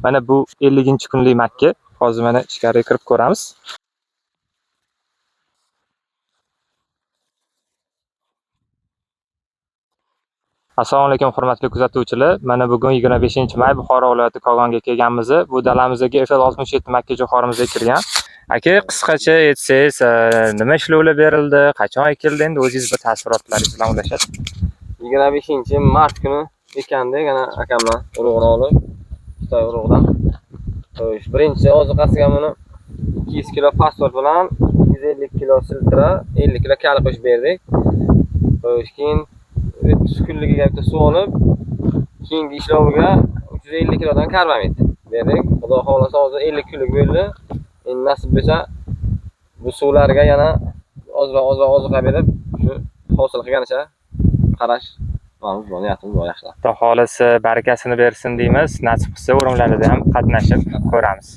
Mana bu 50-kunlik makka. Hozir mana ichkariga kirib ko'ramiz. Assalomu alaykum hurmatli kuzatuvchilar. Mana bugun 25-may Buxoro viloyati Kogonga kelganmiz. Bu dalamizga FL67 makka jo'xorimiz ekilgan. Aka, qisqacha aytsangiz, nima ishlovlar berildi, qachon ekildi, endi o'zingiz bir taassurotlaringiz bilan ulashasiz. 25 mart kuni ekkandik, ana akamdan urug'ini olib, Xitoy urug'idan. Xo'sh, birinchi ozuqasiga buni 200 kilo fosfor bilan 250 kilo siltra, 50 kilo kali qo'shib berdik. Xo'sh, keyin 30 kunligiga bitta suv olib, keyingi ishloviga 350 kilodan karbamid berdik. Xudo xohlasa hozir 50 kunlik bo'ldi. Endi nasib bo'lsa bu suvlarga yana ozroq ozroq ozuqa berib, shu hosil qilganicha qarash nimamiz bor, niyatimiz bor yaxshilab. Xudo xohlasa barakasini bersin deymiz. Nasib qilsa o'rimlarida ham qatnashib ko'ramiz.